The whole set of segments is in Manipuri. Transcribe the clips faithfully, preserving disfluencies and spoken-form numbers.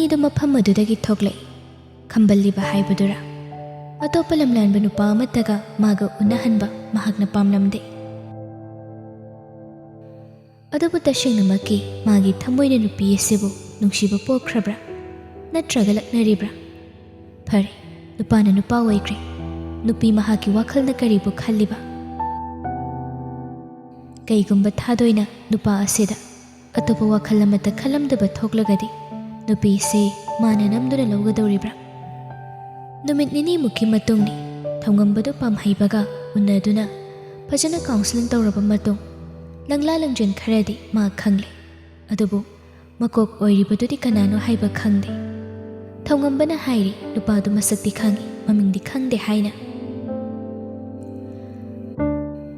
ꯑꯗꯨ ꯃꯐꯝ ꯑꯗꯨꯗꯒꯤ ꯊꯣꯛꯂꯛꯏ꯫ ꯈꯝꯕꯜꯂꯤꯕ ꯍꯥꯏꯕꯗꯨꯔꯥ? ꯑꯇꯣꯞꯄ ꯂꯝꯂꯥꯟꯕ ꯅꯨꯄꯥ ꯑꯃꯠꯇꯒ ꯃꯥꯒ ꯎꯅꯍꯟꯕ ꯃꯍꯥꯛꯅ ꯄꯥꯝꯂꯝꯗꯦ꯫ ꯑꯗꯨꯕꯨ ꯇꯁꯦꯡꯅꯃꯛꯀꯤ ꯃꯥꯒꯤ ꯊꯃꯣꯏꯅ ꯅꯨꯄꯤ ꯑꯁꯤꯕꯨ ꯅꯨꯡꯁꯤꯕ ꯄꯣꯛꯈ꯭ꯔꯕ꯭ꯔꯥ? ꯅꯠꯇ꯭ꯔꯒ ꯂꯛꯅꯔꯤꯕ꯭ꯔꯥ? ꯐꯔꯦ, ꯅꯨꯄꯥꯅ ꯅꯨꯄꯥ ꯑꯣꯏꯈ꯭ꯔꯦ꯫ ꯅꯨꯄꯤ ꯃꯍꯥꯛꯀꯤ ꯋꯥꯈꯜꯅ ꯀꯔꯤꯕꯨ ꯈꯜꯂꯤꯕ? ꯀꯩꯒꯨꯝꯕ ꯊꯥꯗꯣꯏꯅ ꯅꯨꯄꯥ ꯑꯁꯤꯗ ꯑꯇꯣꯞꯄ ꯋꯥꯈꯜ ꯑꯃꯠꯇ ꯈꯜꯂꯝꯗꯕ ꯊꯣꯛꯂꯒꯗꯤ, ꯅꯨꯄꯤꯁꯦ ꯃꯥꯅ ꯅꯝꯗꯨꯅ ꯂꯧꯒꯗꯧꯔꯤꯕ꯭ꯔꯥ? ꯅꯨꯃꯤꯠ ꯅꯤꯅꯤꯃꯨꯛꯀꯤ ꯃꯇꯨꯡꯅꯤ꯫ ꯊꯧꯉꯝꯕꯗꯨ ꯄꯥꯝꯍꯩꯕꯒ ꯎꯅꯗꯨꯅ ꯐꯖꯅ counselling ꯇꯧꯔꯕ ꯃꯇꯨꯡ, ꯂꯪꯂꯥ ꯂꯪꯖꯦꯟ ꯈꯔꯗꯤ ꯃꯥ ꯈꯪꯂꯦ꯫ ꯑꯗꯨꯕꯨ ꯃꯀꯣꯛ ꯑꯣꯏꯔꯤꯕꯗꯨꯗꯤ ꯀꯅꯥꯅꯣ ꯍꯥꯏꯕ ꯈꯪꯗꯦ꯫ ꯊꯧꯉꯝꯕꯅ ꯍꯥꯏꯔꯤ, ꯅꯨꯄꯥꯗꯨ ꯃꯁꯛꯇꯤ ꯈꯪꯏ, ꯃꯃꯤꯡꯗꯤ ꯈꯪꯗꯦ ꯍꯥꯏꯅ꯫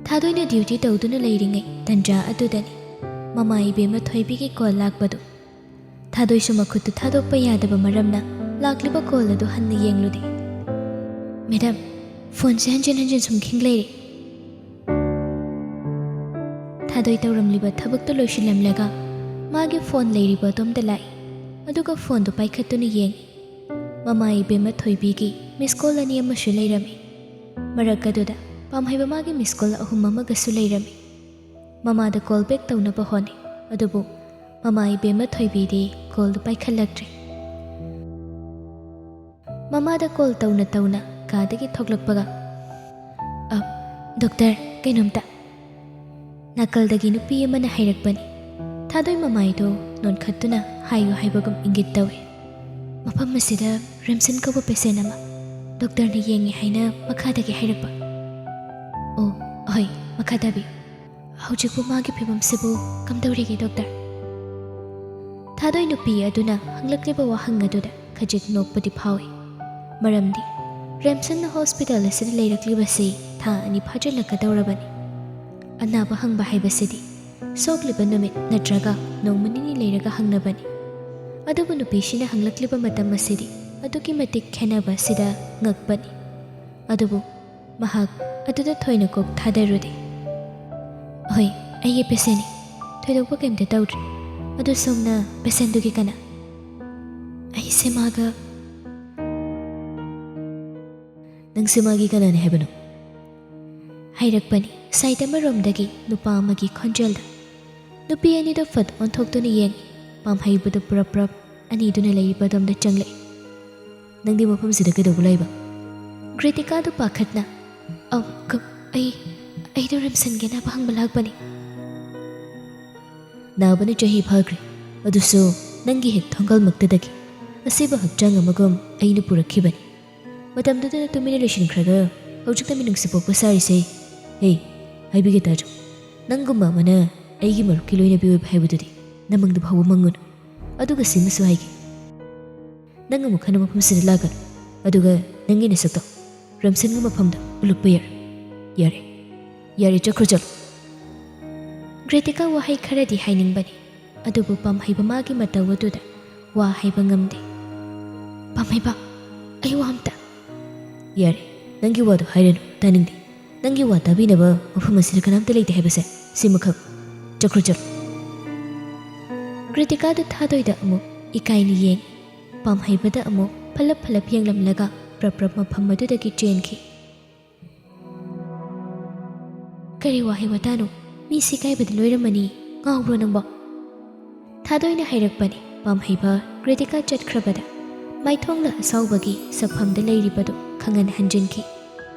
ꯊꯥꯗꯣꯏꯅ duty ꯇꯧꯗꯨꯅ ꯂꯩꯔꯤꯉꯩ ꯇꯟꯖꯥ ꯑꯗꯨꯗꯅꯤ ꯃꯃꯥ ꯏꯕꯦꯝꯃ ꯊꯣꯏꯕꯤꯒꯤ call ꯂꯥꯛꯄꯗꯨ꯫ ꯊꯥꯗꯣꯏꯁꯨ ꯃꯈꯨꯠꯇꯨ ꯊꯥꯗꯣꯛꯄ ꯌꯥꯗꯕ ꯃꯔꯝꯅ ꯂꯥꯛꯂꯤꯕ call ꯑꯗꯨ ꯍꯟꯅ ꯌꯦꯡꯂꯨꯗꯦ꯫ "Madam, phoneꯁꯦ ꯍꯟꯖꯤꯟ ꯍꯟꯖꯤꯟ ꯁꯨꯝ ꯈꯤꯡ ꯂꯩꯔꯦ꯫" ꯊꯥꯗꯣꯏ ꯇꯧꯔꯝꯂꯤꯕ ꯊꯕꯛꯇꯨ ꯂꯣꯏꯁꯤꯜꯂꯝꯂꯒ ꯃꯥꯒꯤ phone ꯂꯩꯔꯤꯕ ꯑꯗꯣꯝꯗ ꯂꯥꯛꯏ꯫ ꯑꯗꯨꯒ phoneꯗꯨ ꯄꯥꯏꯈꯠꯇꯨꯅ ꯌꯦꯡꯏ꯫ ꯃꯃꯥ ꯏꯕꯦꯝꯃ ꯊꯣꯏꯕꯤꯒꯤ miss call ꯑꯅꯤ ꯑꯃꯁꯨ ꯂꯩꯔꯝꯃꯤ꯫ ꯃꯔꯛ ꯑꯗꯨꯗ ꯄꯥꯝꯍꯩꯕ ꯃꯥꯒꯤ miss call ꯑꯍꯨꯝ ꯑꯃꯒꯁꯨ ꯂꯩꯔꯝꯃꯤ꯫ ꯃꯃꯥꯗ call back ꯇꯧꯅꯕ ꯍꯣꯠꯅꯩ꯫ ꯑꯗꯨꯕꯨ ꯃꯃꯥ ꯏꯕꯦꯝꯃ ꯊꯣꯏꯕꯤꯗꯤ callꯗꯨ ꯄꯥꯏꯈꯠꯂꯛꯇ꯭ꯔꯦ꯫ ꯃꯃꯥꯗ call ꯇꯧꯅ ꯇꯧꯅ ꯀꯥꯗꯒꯤ ꯊꯣꯛꯂꯛꯄꯒ, "ꯑ, doctor, ꯀꯩꯅꯣꯝꯇ꯫" ꯅꯥꯀꯜꯗꯒꯤ ꯅꯨꯄꯤ ꯑꯃꯅ ꯍꯥꯏꯔꯛꯄꯅꯤ꯫ ꯊꯥꯗꯣꯏ ꯃꯃꯥꯏꯗꯨ ꯅꯣꯟꯈꯠꯇꯨꯅ ꯍꯥꯏꯌꯨ ꯍꯥꯏꯕꯒꯨꯝ ꯏꯪꯒꯤꯠ ꯇꯧꯏ꯫ "ꯃꯐꯝ ꯑꯁꯤꯗ ꯔꯦꯝꯁꯟ ꯀꯧꯕ patient ꯑꯃ doctorꯅ ꯌꯦꯡꯉꯤ ꯍꯥꯏꯅ ꯃꯈꯥꯗꯒꯤ ꯍꯥꯏꯔꯛꯄ꯫" "ꯑꯣ, ꯍꯣꯏ, ꯃꯈꯥ ꯇꯥꯕꯤꯌꯨ꯫ ꯍꯧꯖꯤꯛꯄꯨ ꯃꯥꯒꯤ ꯐꯤꯕꯝꯁꯤꯕꯨ ꯀꯝꯗꯧꯔꯤꯒꯦ, doctor?" ꯊꯥꯗꯣꯏ ꯅꯨꯄꯤ ꯑꯗꯨꯅ ꯍꯪꯂꯛꯂꯤꯕ ꯋꯥꯍꯪ ꯑꯗꯨꯗ ꯈꯖꯤꯛ ꯅꯣꯛꯄꯗꯤ ꯐꯥꯎꯏ꯫ ꯃꯔꯝꯗꯤ ꯔꯦꯝꯁꯟꯅ hospital ꯑꯁꯤꯗ ꯂꯩꯔꯛꯂꯤꯕꯁꯤ ꯊꯥ ꯑꯅꯤ ꯐꯥꯖꯤꯜꯂꯛꯀꯗꯧꯔꯕꯅꯤ꯫ ꯑꯅꯥꯕ ꯍꯪꯕ ꯍꯥꯏꯕꯁꯤꯗꯤ ꯁꯣꯛꯂꯤꯕ ꯅꯨꯃꯤꯠ ꯅꯠꯇ꯭ꯔꯒ ꯅꯣꯡꯃ ꯅꯤꯅꯤ ꯂꯩꯔꯒ ꯍꯪꯅꯕꯅꯤ꯫ ꯑꯗꯨꯕꯨ ꯅꯨꯄꯤꯁꯤꯅ ꯍꯪꯂꯛꯂꯤꯕ ꯃꯇꯝ ꯑꯁꯤꯗꯤ ꯑꯗꯨꯛꯀꯤ ꯃꯇꯤꯛ ꯈꯦꯟꯅꯕ ꯑꯁꯤꯗ ꯉꯛꯄꯅꯤ꯫ ꯑꯗꯨꯕꯨ ꯃꯍꯥꯛ ꯑꯗꯨꯗ ꯊꯣꯏꯅ ꯀꯣꯛ ꯊꯥꯗꯔꯨꯗꯦ꯫ "ꯍꯣꯏ, ꯑꯩꯒꯤ patientꯅꯤ꯫ ꯊꯣꯏꯗꯣꯛꯄ ꯀꯩꯝꯇ ꯇꯧꯗ꯭ꯔꯤ꯫ ꯑꯗꯨ ꯁꯣꯝꯅ patientꯗꯨꯒꯤ ꯀꯅꯥ?" ꯑꯩꯁꯦ ꯃꯥꯒ꯫ "ꯅꯪꯁꯦ ꯃꯥꯒꯤ ꯀꯅꯥꯅꯤ ꯍꯥꯏꯕꯅꯣ?" ꯍꯥꯏꯔꯛꯄꯅꯤ ꯁꯥꯏꯠ ꯑꯃꯔꯣꯝꯗꯒꯤ ꯅꯨꯄꯥ ꯑꯃꯒꯤ ꯈꯣꯟꯖꯦꯜꯗ꯫ ꯅꯨꯄꯤ ꯑꯅꯤꯗꯣ ꯐꯠ ꯑꯣꯟꯊꯣꯛꯇꯨꯅ ꯌꯦꯡꯉꯤ꯫ ꯄꯥꯝꯍꯩꯕꯗꯣ ꯄꯨꯔꯞ ꯄꯨꯔꯞ ꯑꯅꯤꯗꯨꯅ ꯂꯩꯔꯤꯕ ꯑꯗꯣꯝꯗ ꯆꯪꯂꯛꯏ꯫ "ꯅꯪꯗꯤ ꯃꯐꯝꯁꯤꯗ ꯀꯩꯗꯧꯕ ꯂꯥꯛꯏꯕ?" ꯒ꯭ꯔꯤꯇꯤꯀꯥꯗꯨ ꯄꯥꯈꯠꯅ, "ꯑꯝ, ꯀ-, ꯑꯩ, ꯑꯩꯗꯣ ꯔꯦꯝꯁꯟꯒꯤ ꯑꯅꯥꯕ ꯍꯪꯕ ꯂꯥꯛꯄꯅꯤ꯫" "ꯅꯥꯕꯅ ꯆꯍꯤ ꯐꯥꯈ꯭ꯔꯦ, ꯑꯗꯨꯁꯨ ꯅꯪꯒꯤ ꯍꯦꯛ ꯊꯣꯡꯒꯜꯃꯛꯇꯗꯒꯤ ꯑꯁꯤꯕ ꯍꯛꯆꯥꯡ ꯑꯃꯒꯨꯝ ꯑꯩꯅ ꯄꯨꯔꯛꯈꯤꯕꯅꯤ꯫ ꯃꯇꯝꯗꯨꯗꯅ ꯇꯨꯃꯤꯟꯅ ꯂꯩꯁꯤꯟꯈ꯭ꯔꯒ ꯍꯧꯖꯤꯛꯇ ꯃꯤꯅꯨꯡꯁꯤ ꯄꯣꯛꯄ ꯁꯥꯔꯤꯁꯦ꯫ ꯍꯦ, ꯍꯥꯏꯕꯤꯒꯦ ꯇꯥꯖꯧ, ꯅꯪꯒꯨꯝꯕ ꯑꯃꯅ ꯑꯩꯒꯤ ꯃꯔꯨꯞꯀꯤ ꯂꯣꯏꯅꯕꯤ ꯑꯣꯏꯕ ꯍꯥꯏꯕꯗꯨꯗꯤ ꯅꯃꯪꯗ ꯐꯥꯎꯕ ꯃꯪꯉꯨꯅꯨ꯫ ꯑꯗꯨꯒ ꯁꯤꯃꯁꯨ ꯍꯥꯏꯒꯦ, ꯅꯪ ꯑꯃꯨꯛ ꯍꯟꯅ ꯃꯐꯝꯁꯤꯗ ꯂꯥꯛꯀꯅꯨ, ꯑꯗꯨꯒ ꯅꯪꯒꯤ ꯅꯁꯛꯇꯣ ꯔꯝꯁꯟꯒꯤ ꯃꯐꯝꯗ ꯎꯠꯂꯛꯄ ꯌꯥꯔꯣꯏ꯫ ꯌꯥꯔꯦ, ꯌꯥꯔꯦ, ꯆꯠꯈ꯭ꯔꯣ, ꯆꯠꯂꯣ꯫" ꯒ꯭ꯔꯤꯇꯤꯀꯥ ꯋꯥꯍꯩ ꯈꯔꯗꯤ ꯍꯥꯏꯅꯤꯡꯕꯅꯤ, ꯑꯗꯨꯕꯨ ꯄꯥꯝꯍꯩꯕ ꯃꯥꯒꯤ ꯃꯇꯧ ꯑꯗꯨꯗ ꯋꯥ ꯍꯥꯏꯕ ꯉꯝꯗꯦ꯫ "ꯄꯥꯝꯍꯩꯕ, ꯑꯩ ꯋꯥ ꯑꯝꯇ꯫" "ꯌꯥꯔꯦ, ꯅꯪꯒꯤ ꯋꯥꯗꯣ ꯍꯥꯏꯔꯅꯨ, ꯇꯥꯅꯤꯡꯗꯦ꯫ ꯅꯪꯒꯤ ꯋꯥ ꯇꯥꯕꯤꯅꯕ ꯃꯐꯝ ꯑꯁꯤꯗ ꯀꯅꯥꯝꯇ ꯂꯩꯇꯦ ꯍꯥꯏꯕꯁꯦ ꯁꯤꯃꯈꯛ꯫ ꯆꯠꯈ꯭ꯔꯣ, ꯆꯠꯂꯣ꯫" ꯒ꯭ꯔꯤꯇꯤꯀꯥꯗꯨ ꯊꯥꯗꯣꯏꯗ ꯑꯃꯨꯛ ꯏꯀꯥꯏꯅ ꯌꯦꯡ, ꯄꯥꯝꯍꯩꯕꯗ ꯑꯃꯨꯛ ꯐꯂꯞ ꯐꯂꯞ ꯌꯦꯡꯂꯝꯂꯒ ꯄ꯭ꯔꯞ ꯄ꯭ꯔꯞ ꯃꯐꯝ ꯑꯗꯨꯗꯒꯤ ꯆꯦꯟꯈꯤ꯫ "ꯀꯔꯤ ꯋꯥꯍꯩ ꯋꯥꯇꯥꯅꯣ? ꯃꯤꯁꯤ ꯏꯀꯥꯏꯕꯗ ꯂꯣꯏꯔꯝꯃꯅꯤ꯫ ꯉꯥꯎꯕ꯭ꯔꯣ ꯅꯪꯕꯣ?" ꯊꯥꯗꯣꯏꯅ ꯍꯥꯏꯔꯛꯄꯅꯤ꯫ ꯄꯥꯝꯍꯩꯕ ꯒ꯭ꯔꯤꯇꯤꯀꯥ ꯆꯠꯈ꯭ꯔꯕꯗ ꯃꯥꯏꯊꯣꯡꯂ ꯑꯁꯥꯎꯕꯒꯤ ꯁꯛꯐꯝꯗ ꯂꯩꯔꯤꯕꯗꯨ ꯈꯪꯍꯟ ꯍꯟꯖꯤꯟꯈꯤ꯫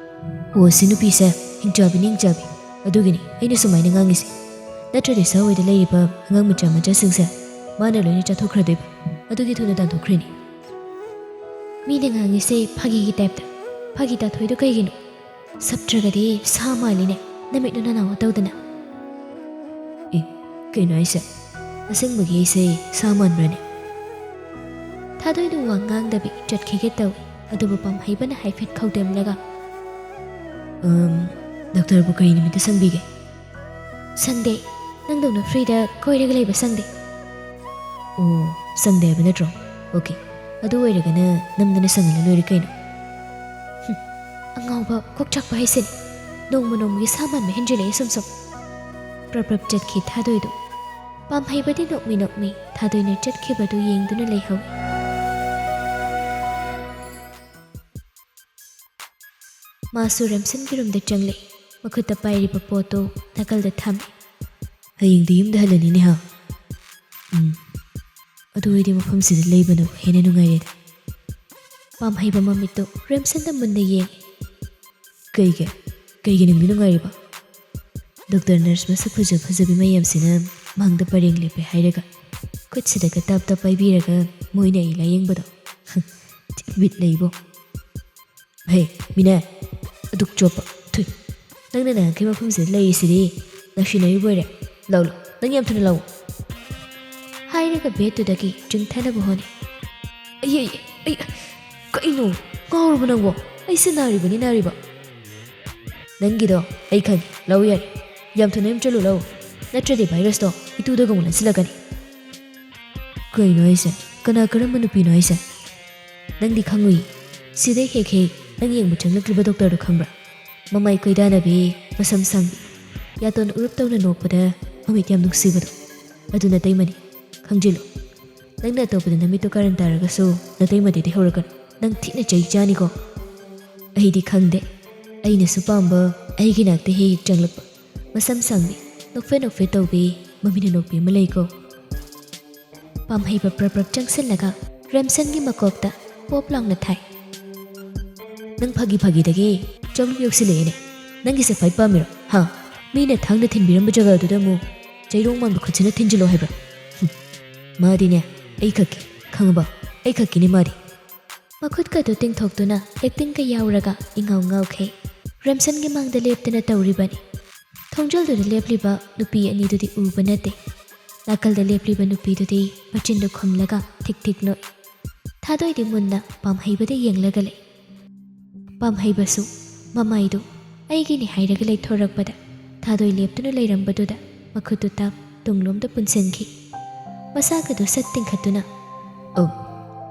"ꯑꯣ, ꯁꯤ ꯅꯨꯄꯤꯁꯦ ꯍꯤꯡꯆꯥꯕꯤꯅꯤ, ꯍꯤꯡꯆꯥꯕꯤ꯫ ꯑꯗꯨꯒꯤꯅꯤ ꯑꯩꯅ ꯁꯨꯃꯥꯏꯅ ꯉꯥꯡꯉꯤꯁꯦ꯫ ꯅꯠꯇ꯭ꯔꯗꯤ ꯁꯍꯔ ꯍꯣꯏꯗ ꯂꯩꯔꯤꯕ ꯑꯉꯥꯡ ꯃꯆꯥ ꯃꯆꯥꯁꯤꯡꯁꯦ ꯃꯥꯅ ꯂꯣꯏꯅ ꯆꯥꯊꯣꯛꯈ꯭ꯔꯗꯣꯏꯕ꯫ ꯑꯗꯨꯒꯤ ꯊꯨꯅ ꯇꯥꯟꯊꯣꯛꯈ꯭ꯔꯤꯅꯤ꯫" "ꯃꯤꯅ ꯉꯥꯡꯉꯤꯁꯦ ꯐꯥꯒꯤꯒꯤ ꯇꯥꯏꯞꯇ꯫ ꯐꯥꯒꯤ ꯇꯥꯊꯣꯏꯗꯣ ꯀꯩꯒꯤꯅꯣ? ꯁꯞꯇ꯭ꯔꯒꯗꯤ ꯁꯥ ꯃꯥꯜꯂꯤꯅꯦ, ꯅꯃꯤꯠꯅ ꯅꯅꯥꯎ ꯇꯧꯗꯅ꯫" "ꯑꯦ, ꯀꯩꯅꯣ ꯍꯥꯏꯁꯦ? ꯑꯁꯦꯡꯕꯒꯤ ꯑꯩꯁꯦ ꯁꯥ ꯃꯥꯟꯕ꯭ꯔꯅꯦ?" ꯊꯥꯗꯣꯏꯗꯨ ꯋꯥ ꯉꯥꯡꯗꯕꯤ ꯆꯠꯈꯤꯒꯦ ꯇꯧꯏ, ꯑꯗꯨꯕꯨ ꯄꯥꯝꯍꯩꯕꯅ ꯍꯥꯏꯐꯦꯠ ꯈꯧꯗꯦꯝꯂꯒ, "ꯑꯝ, ꯗꯥꯛꯇꯔꯕꯨ ꯀꯔꯤ ꯅꯨꯃꯤꯠꯇ ꯁꯪꯕꯤꯒꯦ?" "ꯁꯪꯗꯦ, ꯅꯪꯗꯧꯅ ꯐ꯭ꯔꯤꯗ ꯀꯣꯏꯔꯒ ꯂꯩꯕ ꯁꯪꯗꯦ꯫" "ꯑꯣ, ꯁꯪꯗꯦ ꯍꯥꯏꯕ ꯅꯠꯇ꯭ꯔꯣ? ꯑꯣꯀꯦ, ꯑꯗꯨ ꯑꯣꯏꯔꯒꯅ ꯅꯝꯗꯅ ꯁꯪꯍꯜꯂ ꯂꯣꯏꯔꯦ ꯀꯩꯅꯣ꯫" "ꯍꯨꯝ, ꯑꯉꯥꯎꯕ ꯀꯣꯛ ꯆꯥꯛꯄ ꯍꯥꯏꯁꯤꯅꯤ꯫ ꯅꯣꯡꯃ ꯅꯣꯡꯃꯒꯤ ꯁꯥ ꯃꯥꯟꯕ ꯍꯦꯟꯖꯤꯜꯂꯛꯑꯦ ꯁꯨꯝ ꯁꯨꯝ꯫" ꯄ꯭ꯔꯞ ꯄ꯭ꯔꯞ ꯆꯠꯈꯤ ꯊꯥꯗꯣꯏꯗꯨ꯫ ꯄꯥꯝꯍꯩꯕꯗꯤ ꯅꯣꯛꯃꯤ ꯅꯣꯛꯃꯤ ꯊꯥꯗꯣꯏꯅ ꯆꯠꯈꯤꯕꯗꯨ ꯌꯦꯡꯗꯨꯅ ꯂꯩꯍꯧꯏ꯫ ꯃꯥꯁꯨ ꯔꯦꯝꯁꯟꯒꯤ ꯔꯨꯝꯗ ꯆꯪꯂꯛꯏ꯫ ꯃꯈꯨꯠꯇ ꯄꯥꯏꯔꯤꯕ ꯄꯣꯠꯇꯨ ꯅꯥꯀꯜꯗ ꯊꯝꯃꯤ꯫ "ꯍꯌꯦꯡꯗꯤ ꯌꯨꯝꯗ ꯍꯜꯂꯅꯤꯅꯦ, ꯍꯥ?" "ꯎꯝ꯫ ꯑꯗꯨ ꯑꯣꯏꯗꯤ ꯃꯐꯝꯁꯤꯗ ꯂꯩꯕꯅꯕꯨ ꯍꯦꯟꯅ ꯅꯨꯡꯉꯥꯏꯔꯦꯗ꯫" ꯄꯥꯝꯍꯩꯕ ꯃꯃꯤꯠꯇꯨ ꯔꯦꯝꯁꯟꯗ ꯃꯨꯟꯅ ꯌꯦꯡꯉꯤ꯫ "ꯀꯩꯒꯤ? ꯀꯩꯒꯤ ꯅꯨꯡꯗꯤ ꯅꯨꯡꯉꯥꯏꯔꯤꯕ?" ꯗꯣꯛꯇꯔ ꯅꯔꯁ ꯃꯁꯛ ꯐꯖ ꯐꯖꯕꯤ ꯃꯌꯥꯝꯁꯤꯅ ꯃꯥꯡꯗ ꯄꯔꯦꯡ ꯂꯦꯞꯄꯦ ꯍꯥꯏꯔꯒ ꯈꯨꯠꯁꯤꯗꯒ ꯇꯞ ꯇꯞ ꯄꯥꯏꯕꯤꯔꯒ ꯃꯣꯏꯅ ꯑꯩ ꯂꯥꯌꯦꯡꯕꯗꯣ꯫ ꯕꯤꯠ ꯂꯩꯕꯣ꯫ "ꯍꯦ, ꯃꯤꯅꯥ, ꯑꯗꯨꯛ ꯆꯣꯞꯄ꯫ ꯊꯨꯏ, ꯅꯪꯅ ꯅꯍꯥꯟꯈꯩ ꯃꯐꯝꯁꯤꯗ ꯂꯩꯔꯤꯁꯤꯗꯤ ꯅꯛꯁꯤꯟꯅꯔꯤꯕ ꯑꯣꯏꯔꯦ꯫ ꯂꯥꯎ, ꯂꯥꯎ, ꯅꯪ ꯌꯥꯝ ꯊꯨꯅ ꯂꯥꯎ꯫" ꯍꯥꯏꯔꯒ ꯕꯦꯗꯇꯨꯗꯒꯤ ꯆꯤꯡꯊꯅꯕ ꯍꯣꯠꯅꯩ꯫ "ꯑꯩ, ꯑꯩ, ꯑꯩ, ꯀꯩꯅꯣ? ꯉꯥꯎꯔꯕ ꯅꯪꯕꯣ? ꯑꯩꯁꯦ ꯅꯥꯔꯤꯕꯅꯤ, ꯅꯥꯔꯤꯕ꯫" "ꯅꯪꯒꯤꯗꯣ ꯑꯩ ꯈꯪꯉꯦ꯫ ꯂꯥꯎ ꯌꯥꯔꯦ꯫ ꯌꯥꯝ ꯊꯨꯅ ꯌꯨꯝ ꯆꯠꯂꯨ ꯂꯥꯎ꯫ ꯅꯠꯇ꯭ꯔꯗꯤ ꯚꯥꯏꯔꯁꯇꯣ ꯏꯇꯨꯗꯒ ꯑꯃꯨꯛ ꯂꯥꯟꯁꯤꯜꯂꯛꯀꯅꯤ꯫" "ꯀꯩꯅꯣ ꯍꯥꯏꯁꯦ? ꯀꯅꯥ ꯀꯔꯝꯕ ꯅꯨꯄꯤꯅꯣ ꯍꯥꯏꯁꯦ?" "ꯅꯪꯗꯤ ꯈꯪꯉꯨꯏ꯫ ꯁꯤꯗ ꯍꯦꯛ ꯍꯦꯛ ꯅꯪ ꯌꯦꯡꯕ ꯆꯪꯂꯛꯂꯤꯕ ꯗꯣꯛꯇꯔꯗꯣ ꯈꯪꯕ꯭ꯔꯥ? ꯃꯃꯥꯏ ꯀꯣꯏꯗꯥꯅꯕꯤ, ꯃꯁꯝ ꯁꯥꯡꯕꯤ, ꯌꯥꯇꯣꯟ ꯎꯔꯨꯞ ꯇꯧꯅ ꯅꯣꯛꯄꯗ ꯃꯃꯤꯠ ꯌꯥꯝ ꯅꯨꯡꯁꯤꯕꯗꯣ꯫ ꯑꯗꯨ ꯅꯇꯩꯃꯅꯤ꯫ ꯈꯪꯖꯤꯜꯂꯨ꯫ ꯅꯪꯅ ꯑꯇꯣꯞꯄꯗ ꯅꯃꯤꯠꯇꯣ ꯀꯥꯔꯟ ꯇꯥꯔꯒꯁꯨ ꯅꯇꯩꯃꯗꯗꯤ ꯍꯧꯔꯛꯀꯅꯨ꯫ ꯅꯪ ꯊꯤꯅ ꯆꯩ ꯆꯥꯅꯤꯀꯣ꯫" "ꯑꯩꯗꯤ ꯈꯪꯗꯦ꯫ ꯑꯩꯅꯁꯨ ꯄꯥꯝꯕ ꯑꯩꯒꯤ ꯅꯥꯛꯇ ꯍꯦꯛ ꯍꯦꯛ ꯆꯪꯂꯛꯄ, ꯃꯁꯝ ꯁꯥꯡꯕꯤ, ꯅꯣꯛꯐꯦꯠ ꯅꯣꯛꯐꯦꯠ ꯇꯧꯕꯤ, ꯃꯃꯤꯠꯅ ꯅꯣꯛꯄꯤ ꯑꯃ ꯂꯩꯀꯣ꯫" ꯄꯥꯝꯍꯩꯕ ꯄ꯭ꯔꯞ ꯄ꯭ꯔꯞ ꯆꯪꯁꯤꯜꯂꯒ ꯔꯦꯝꯁꯟꯒꯤ ꯃꯀꯣꯛꯇ ꯄꯣꯞ ꯂꯥꯎꯅ ꯊꯥꯏ꯫ "ꯅꯪ ꯐꯥꯒꯤ ꯐꯥꯒꯤꯗꯒꯤ ꯆꯥꯛꯂꯨꯛ ꯌꯧꯁꯤꯜꯂꯛꯑꯦꯅꯦ꯫ ꯅꯪꯒꯤꯁꯦ ꯐꯥꯏꯠ ꯄꯥꯝꯃꯤꯔꯣ? ꯍꯥ? ꯃꯤꯅ ꯊꯥꯡꯅ ꯊꯤꯟꯕꯤꯔꯝꯕ ꯖꯒꯥꯗꯨꯗ ꯑꯃꯨꯛ ꯆꯩꯔꯣꯡ ꯃꯥꯟꯕ ꯈꯨꯠꯁꯤꯅ ꯊꯤꯟꯖꯤꯜꯂꯣ ꯍꯥꯏꯕ꯭ꯔꯥ? ꯍꯨꯝ꯫ ꯃꯥꯗꯤꯅꯦ, ꯑꯩ ꯈꯛꯀꯤ, ꯈꯪꯉꯕ? ꯑꯩ ꯈꯛꯀꯤꯅꯦ ꯃꯥꯗꯤ꯫" ꯃꯈꯨꯠꯀꯗꯨ ꯇꯤꯡꯊꯣꯛꯇꯨꯅ ꯑꯦꯛꯇꯤꯡꯒ ꯌꯥꯎꯔꯒ ꯏꯉꯥꯎ ꯉꯥꯎꯈꯩ ꯔꯦꯝꯁꯟꯒꯤ ꯃꯥꯡꯗ ꯂꯦꯞꯇꯨꯅ ꯇꯧꯔꯤꯕꯅꯤ꯫ ꯊꯣꯡꯖꯜꯗꯨꯗ ꯂꯦꯞꯂꯤꯕ ꯅꯨꯄꯤ ꯑꯅꯤꯗꯨꯗꯤ ꯎꯕ ꯅꯠꯇꯦ꯫ ꯅꯥꯀꯜꯗ ꯂꯦꯞꯂꯤꯕ ꯅꯨꯄꯤꯗꯨꯗꯤ ꯃꯆꯤꯟꯗꯨ ꯈꯨꯝꯂꯒ ꯊꯤꯛ ꯊꯤꯛ ꯅꯣꯛꯏ꯫ ꯊꯥꯗꯣꯏꯗꯤ ꯃꯨꯟꯅ ꯄꯥꯝꯍꯩꯕꯗ ꯌꯦꯡꯂꯒ ꯂꯩ꯫ ꯄꯥꯝꯍꯩꯕꯁꯨ ꯃꯃꯥꯏꯗꯨ ꯑꯩꯒꯤꯅꯤ ꯍꯥꯏꯔꯒ ꯂꯩꯊꯣꯔꯛꯄꯗ ꯊꯥꯗꯣꯏ ꯂꯦꯞꯇꯨꯅ ꯂꯩꯔꯝꯕꯗꯨꯗ ꯃꯈꯨꯠꯇꯨ ꯇꯞ ꯇꯨꯡꯂꯣꯝꯗ ꯄꯨꯟꯁꯤꯟꯈꯤ꯫ ꯃꯁꯥꯒꯗꯨ ꯁꯠ ꯇꯤꯡꯈꯠꯇꯨꯅ, "ꯑꯧ,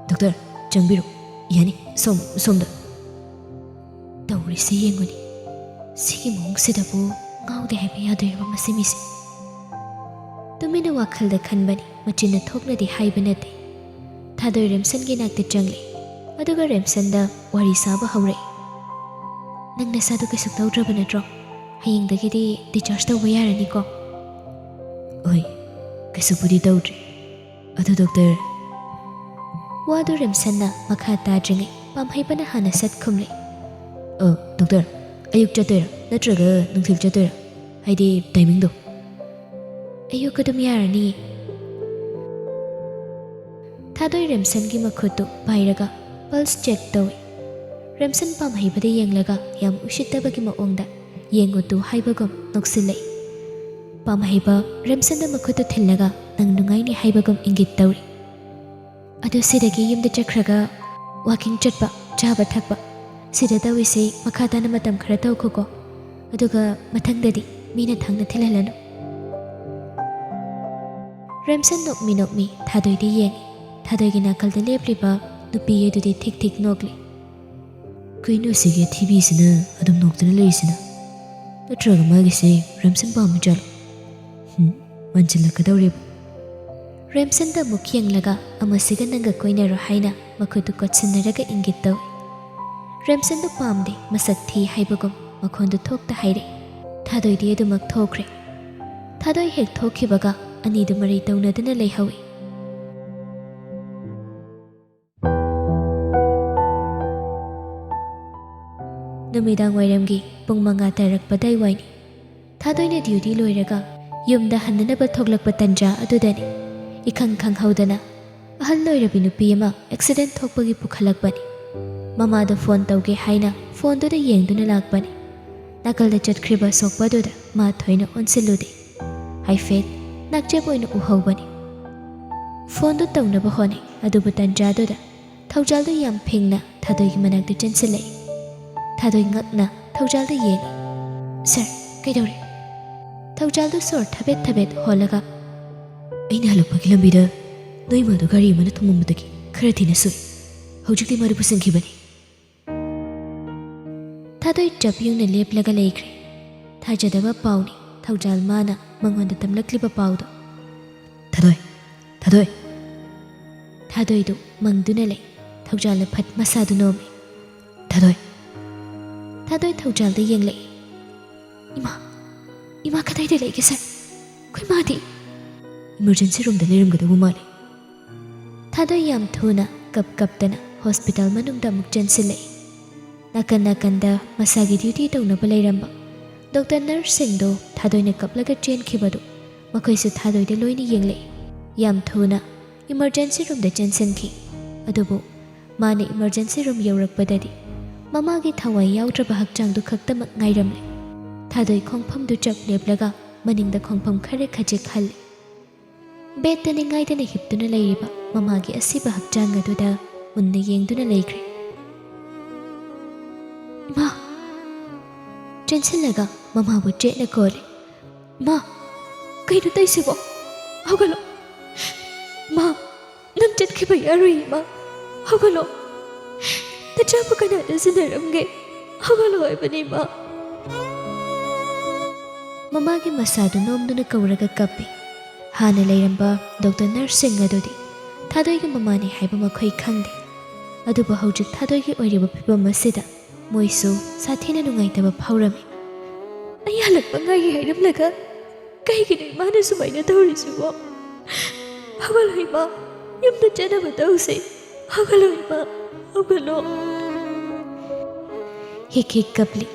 ꯗꯣꯛꯇꯔ, ꯆꯪꯕꯤꯔꯣ꯫ ꯌꯥꯅꯤ, ꯁꯣꯝ, ꯁꯣꯝꯗ꯫" ꯇꯧꯔꯤꯁꯤ ꯌꯦꯡꯉꯨꯅꯦ꯫ ꯁꯤꯒꯤ ꯃꯑꯣꯡꯁꯤꯗꯕꯨ ꯉꯥꯎꯗꯦ ꯍꯥꯏꯕ ꯌꯥꯗꯣꯏꯔꯕ ꯃꯁꯤ ꯃꯤꯁꯦ? ꯇꯨꯃꯤꯟꯅ ꯋꯥꯈꯜꯗ ꯈꯟꯕꯅꯤ, ꯃꯆꯤꯟꯅ ꯊꯣꯛꯅꯗꯤ ꯍꯥꯏꯕ ꯅꯠꯇꯦ꯫ ꯊꯥꯗꯣꯏ ꯔꯦꯝꯁꯟꯒꯤ ꯅꯥꯛꯇ ꯆꯪꯂꯦ, ꯑꯗꯨꯒ ꯔꯦꯝꯁꯟꯗ ꯋꯥꯔꯤ ꯁꯥꯕ ꯍꯧꯔꯛꯏ꯫ ꯅꯪ ꯅꯁꯥꯗꯣ ꯀꯩꯁꯨ ꯇꯧꯗ꯭ꯔꯕ ꯅꯠꯇ꯭ꯔꯣ? ꯍꯌꯦꯡꯗꯒꯤꯗꯤ discharge ꯇꯧꯕ ꯌꯥꯔꯅꯤꯀꯣ? ꯍꯣꯏ, ꯀꯩꯁꯨꯕꯨꯗꯤ ꯇꯧꯗ꯭ꯔꯤ꯫ ꯑꯗꯨ ꯗꯣꯛꯇꯔ꯫ ꯋꯥꯗꯨ ꯔꯦꯝꯁꯟꯅ ꯃꯈꯥ ꯇꯥꯗ꯭ꯔꯤꯉꯩ ꯄꯥꯝꯍꯩꯕꯅ ꯍꯥꯟꯅ ꯁꯠ ꯈꯨꯝꯂꯦ꯫ ꯑ, ꯗꯣꯛꯇꯔ, ꯑꯌꯨꯛ ꯆꯠꯇꯣꯏꯔꯥ ꯅꯠꯇ꯭ꯔꯒ ꯅꯨꯡꯊꯤꯜ ꯆꯠꯇꯣꯏꯔꯥ? ꯍꯥꯏꯗꯤ timingꯗꯣ꯫ ꯑꯌꯨꯛ ꯑꯗꯨꯝ ꯌꯥꯔꯅꯤꯌꯦ꯫ ꯊꯥꯗꯣꯏ ꯔꯦꯝꯁꯟꯒꯤ ꯃꯈꯨꯠꯇꯨ ꯄꯥꯏꯔꯒ pulse check ꯇꯧꯏ꯫ ꯔꯦꯝꯁꯟ ꯄꯥꯝꯍꯩꯕꯗ ꯌꯦꯡꯂꯒ ꯌꯥꯝ ꯎꯁꯤꯠꯇꯕꯒꯤ ꯃꯑꯣꯡꯗ ꯌꯦꯡꯉꯨ ꯇꯨ ꯍꯥꯏꯕꯒꯨꯝ ꯅꯣꯛꯁꯤꯜꯂꯛꯏ꯫ ꯄꯥꯝꯍꯩꯕ ꯔꯦꯝꯁꯟꯗ ꯃꯈꯨꯠꯇꯨ ꯊꯤꯜꯂꯒ ꯅꯪ ꯅꯨꯡꯉꯥꯏꯅꯤ ꯍꯥꯏꯕꯒꯨꯝ ꯏꯪꯒꯤꯠ ꯇꯧꯔꯤ꯫ ꯑꯗꯨ ꯁꯤꯗꯒꯤ ꯌꯨꯝꯗ ꯆꯠꯈ꯭ꯔꯒ walking ꯆꯠꯄ, ꯆꯥꯕ ꯊꯛꯄ, ꯁꯤꯗ ꯇꯧꯏꯁꯦ ꯃꯈꯥ ꯇꯥꯅ ꯃꯇꯝ ꯈꯔ ꯇꯧꯈꯣꯀꯣ꯫ ꯑꯗꯨꯒ ꯃꯊꯪꯗꯗꯤ ꯃꯤꯅ ꯊꯥꯡꯅ ꯊꯤꯜꯍꯜꯂꯅꯨ꯫ ꯔꯦꯝꯁꯟ ꯅꯣꯛꯃꯤ ꯅꯣꯛꯃꯤ ꯊꯥꯗꯣꯏꯗ ꯌꯦꯡꯉꯤ꯫ ꯊꯥꯗꯣꯏꯒꯤ ꯅꯥꯀꯜꯗ ꯂꯦꯞꯂꯤꯕ ꯅꯨꯄꯤ ꯑꯗꯨꯗꯤ ꯊꯤꯛ ꯊꯤꯛ ꯅꯣꯛꯂꯤ꯫ ꯀꯩꯅꯣ ꯁꯤꯒꯤ ꯑꯊꯤꯕꯤꯁꯤꯅ ꯑꯗꯨꯝ ꯅꯣꯛꯇꯨꯅ ꯂꯩꯔꯤꯁꯤꯅ? ꯅꯠꯇ꯭ꯔꯒ ꯃꯥꯒꯤꯁꯦ ꯔꯦꯝꯁꯟ ꯄꯥꯝꯃꯤ ꯖꯥꯠꯂꯣ? ꯍꯨꯝ, ꯃꯟꯁꯤꯜꯂꯛꯀꯗꯧꯔꯦꯕꯨ꯫ ꯔꯦꯝꯁꯟꯗ ꯑꯃꯨꯛ ꯌꯦꯡꯂꯒ ꯑꯃꯁꯤꯒ ꯅꯪꯒ ꯀꯣꯏꯅꯔꯣ ꯍꯥꯏꯅ ꯃꯈꯨꯠꯇꯨ ꯀꯣꯠꯁꯤꯟꯅꯔꯒ ꯏꯪꯒꯤꯠ ꯇꯧꯏ꯫ ꯔꯦꯝꯁꯟꯗꯨ ꯄꯥꯝꯗꯦ, ꯃꯁꯛ ꯊꯤ ꯍꯥꯏꯕꯒꯨꯝ ꯃꯈꯣꯟꯗꯨ ꯊꯣꯛꯇ ꯍꯥꯏꯔꯛꯏ꯫ ꯊꯥꯗꯣꯏꯗꯤ ꯑꯗꯨꯃꯛ ꯊꯣꯛꯈ꯭ꯔꯦ꯫ ꯊꯥꯗꯣꯏ ꯍꯦꯛ ꯊꯣꯛꯈꯤꯕꯒ ꯑꯅꯤꯗꯨ ꯃꯔꯩ ꯇꯧꯅꯗꯨꯅ ꯂꯩꯍꯧꯏ꯫ ꯅꯨꯃꯤꯗꯥꯡ ꯋꯥꯏꯔꯝꯒꯤ ꯄꯨꯡ ꯃꯉꯥ ꯇꯥꯔꯛꯄ ꯑꯗꯥꯏꯋꯥꯏꯅꯤ꯫ ꯊꯥꯗꯣꯏꯅ duty ꯂꯣꯏꯔꯒ ꯌꯨꯝꯗ ꯍꯟꯅꯅꯕ ꯊꯣꯛꯂꯛꯄ ꯇꯟꯖꯥ ꯑꯗꯨꯗꯅꯤ ꯏꯈꯪ ꯈꯪꯍꯧꯗꯅ ꯑꯍꯜ ꯑꯣꯏꯔꯕꯤ ꯅꯨꯄꯤ ꯑꯃ accident ꯊꯣꯛꯄꯒꯤ ꯄꯨꯈꯠꯂꯛꯄꯅꯤ꯫ ꯃꯃꯥꯗ phone ꯇꯧꯒꯦ ꯍꯥꯏꯅ phoneꯗꯨꯗ ꯌꯦꯡꯗꯨꯅ ꯂꯥꯛꯄꯅꯤ꯫ ꯅꯥꯀꯜꯗ ꯆꯠꯈ꯭ꯔꯤꯕ ꯑꯁꯣꯛꯄꯗꯨꯗ ꯃꯥ ꯊꯣꯏꯅ ꯑꯣꯟꯁꯤꯜꯂꯨꯗꯦ꯫ ꯍꯥꯏꯐꯦꯠ ꯅꯥꯛꯆꯦꯞ ꯑꯣꯏꯅ ꯎꯍꯧꯕꯅꯤ꯫ Phoneꯗꯨ ꯇꯧꯅꯕ ꯍꯣꯠꯅꯩ, ꯑꯗꯨꯕꯨ ꯇꯟꯖꯥꯗꯨꯗ ꯊꯧꯖꯥꯜꯗꯨ ꯌꯥꯝ ꯐꯤꯡꯅ ꯊꯥꯗꯣꯏꯒꯤ ꯃꯅꯥꯛꯇ ꯆꯦꯟꯁꯤꯜꯂꯛꯏ꯫ ꯊꯥꯗꯣꯏ ꯉꯛꯅ ꯊꯧꯖꯥꯜꯗ ꯌꯦꯡꯉꯤ꯫ "Sir, ꯀꯩꯗꯧꯔꯦ?" ꯊꯧꯖꯥꯜꯗꯨ ꯁꯣꯔ ꯊꯕꯦꯠ ꯊꯕꯦꯠ ꯍꯣꯜꯂꯒ, "ꯑꯩꯅ ꯍꯜꯂꯛꯄꯒꯤ ꯂꯝꯕꯤꯗ ꯅꯣꯏ ꯃꯥꯗꯣ ꯒꯥꯔꯤ ꯑꯃꯅ ꯊꯣꯝꯃꯝꯕꯗꯒꯤ ꯈꯔ ꯊꯤꯅ ꯁꯣꯛꯏ꯫ ꯍꯧꯖꯤꯛꯇꯤ ꯃꯥꯗꯨ ꯄꯨꯁꯤꯟꯈꯤꯕꯅꯤ꯫" ꯊꯥꯗꯣꯏ ꯆꯞ ꯌꯨꯡꯅ ꯂꯦꯞꯂꯒ ꯂꯩꯈ꯭ꯔꯦ꯫ ꯊꯥꯖꯗꯕ ꯄꯥꯎꯅꯤ ꯊꯧꯖꯥꯜ ꯃꯥꯅ ꯃꯉꯣꯟꯗ ꯇꯝꯂꯛꯂꯤꯕ ꯄꯥꯎꯗꯣ꯫ "ꯊꯥꯗꯣꯏ, ꯊꯥꯗꯣꯏ!" ꯊꯥꯗꯣꯏꯗꯨ ꯃꯪꯗꯨꯅ ꯂꯩ꯫ ꯊꯧꯖꯥꯜꯅ ꯐꯠ ꯃꯁꯥꯗꯨ ꯅꯣꯝꯃꯤ꯫ "ꯊꯥꯗꯣꯏ!" ꯊꯥꯗꯣꯏ ꯊꯧꯖꯥꯜꯗ ꯌꯦꯡꯂꯛꯏ꯫ "ꯏꯃꯥ, ꯏꯃꯥ ꯀꯗꯥꯏꯗ ꯂꯩꯒꯦ ꯁꯥꯔ? ꯑꯩꯈꯣꯏ ꯃꯥꯗꯤ?" "ꯏꯃꯔꯖꯦꯟꯁꯤ ꯔꯨꯝꯗ ꯂꯩꯔꯝꯒꯗꯧꯕ ꯃꯥꯜꯂꯤ꯫" ꯊꯥꯗꯣꯏ ꯌꯥꯝ ꯊꯨꯅ ꯀꯞ ꯀꯞꯇꯅ ꯍꯣꯁꯄꯤꯇꯥꯜ ꯃꯅꯨꯡꯗ ꯑꯃꯨꯛ ꯆꯦꯟꯁꯤꯜꯂꯛꯏ꯫ ꯅꯥꯀꯟ ꯅꯥꯀꯟꯗ ꯃꯁꯥꯒꯤ ꯗ꯭ꯌꯨꯇꯤ ꯇꯧꯅꯕ ꯂꯩꯔꯝꯕ ꯗꯣꯛꯇꯔ ꯅꯔꯁꯁꯤꯡꯗꯣ ꯊꯥꯗꯣꯏꯅ ꯀꯞꯂꯒ ꯆꯦꯟꯈꯤꯕꯗꯨ ꯃꯈꯣꯏꯁꯨ ꯊꯥꯗꯣꯏꯗ ꯂꯣꯏꯅ ꯌꯦꯡꯂꯛꯏ꯫ ꯌꯥꯝ ꯊꯨꯅ ꯏꯃꯔꯖꯦꯟꯁꯤ ꯔꯨꯝꯗ ꯆꯦꯟꯁꯤꯟꯈꯤ꯫ ꯑꯗꯨꯕꯨ ꯃꯥꯅ ꯏꯃꯔꯖꯦꯟꯁꯤ ꯔꯨꯝ ꯌꯧꯔꯛꯄꯗꯗꯤ ꯃꯃꯥꯒꯤ ꯊꯋꯥꯏ ꯌꯥꯎꯗ꯭ꯔꯕ ꯍꯛꯆꯥꯡꯗꯨ ꯈꯛꯇꯃꯛ ꯉꯥꯏꯔꯝꯂꯦ꯫ ꯊꯥꯗꯣꯏ ꯈꯣꯡꯐꯝꯗꯨ ꯆꯞ ꯂꯦꯞꯂꯒ ꯃꯅꯤꯡꯗ ꯈꯣꯡꯐꯝ ꯈꯔ ꯈꯖꯤꯛ ꯍꯜꯂꯤ꯫ ꯕꯦꯗꯇ ꯅꯤꯡꯉꯥꯏꯗꯅ ꯍꯤꯞꯇꯨꯅ ꯂꯩꯔꯤꯕ ꯃꯃꯥꯒꯤ ꯑꯁꯤꯕ ꯍꯛꯆꯥꯡ ꯑꯗꯨꯗ ꯃꯨꯟꯅ ꯌꯦꯡꯗꯨꯅ ꯂꯩꯈ꯭ꯔꯦ꯫ "ꯏꯃꯥ!" ꯆꯦꯟꯁꯤꯜꯂꯒ ꯃꯃꯥꯕꯨ ꯆꯦꯠꯅ ꯀꯧꯔꯦ꯫ "ꯏꯃꯥ, ꯀꯩꯅꯣ ꯇꯧꯏꯁꯤꯕꯣ? ꯍꯧꯒꯠꯂꯣ꯫ ꯏꯃꯥ, ꯅꯪ ꯆꯠꯈꯤꯕ ꯌꯥꯔꯣꯏ ꯏꯃꯥ꯫ ꯍꯧꯒꯠꯂꯣ꯫ ꯅꯆꯥꯕꯨ ꯀꯅꯥꯅ ꯁꯤꯟꯅꯔꯝꯒꯦ? ꯍꯧꯒꯠꯂꯣ ꯍꯥꯏꯕꯅꯤ ꯏꯃꯥ꯫" ꯃꯃꯥꯒꯤ ꯃꯁꯥꯗꯨ ꯅꯣꯝꯗꯨꯅ ꯀꯧꯔꯒ ꯀꯞꯄꯤ꯫ ꯍꯥꯟꯅ ꯂꯩꯔꯝꯕ ꯗꯣꯛꯇꯔ ꯅꯔꯁꯁꯤꯡ ꯑꯗꯨꯗꯤ ꯊꯥꯗꯣꯏꯒꯤ ꯃꯃꯥꯅꯤ ꯍꯥꯏꯕ ꯃꯈꯣꯏ ꯈꯪꯗꯦ꯫ ꯑꯗꯨꯕꯨ ꯍꯧꯖꯤꯛ ꯊꯥꯗꯣꯏꯒꯤ ꯑꯣꯏꯔꯤꯕ ꯐꯤꯕꯝ ꯑꯁꯤꯗ ꯃꯣꯏꯁꯨ ꯁꯥꯊꯤꯅ ꯅꯨꯡꯉꯥꯏꯇꯕ ꯐꯥꯎꯔꯝꯃꯤ꯫ "ꯑꯩ ꯍꯜꯂꯛꯄ ꯉꯥꯏꯒꯦ ꯍꯥꯏꯔꯝꯂꯒ ꯀꯩꯒꯤꯅꯣ ꯏꯃꯥꯅ ꯁꯨꯃꯥꯏꯅ ꯇꯧꯔꯤꯁꯤꯕꯣ? ꯍꯧꯒꯠꯂꯣ ꯏꯃꯥ, ꯌꯨꯝꯗ ꯆꯠꯅꯕ ꯇꯧꯁꯦ꯫ ꯍꯧꯒꯠꯂꯣ ꯏꯃꯥ, ꯍꯧꯒꯠꯂꯣ꯫" ꯍꯤꯛ ꯍꯤꯛ ꯀꯞꯂꯤ꯫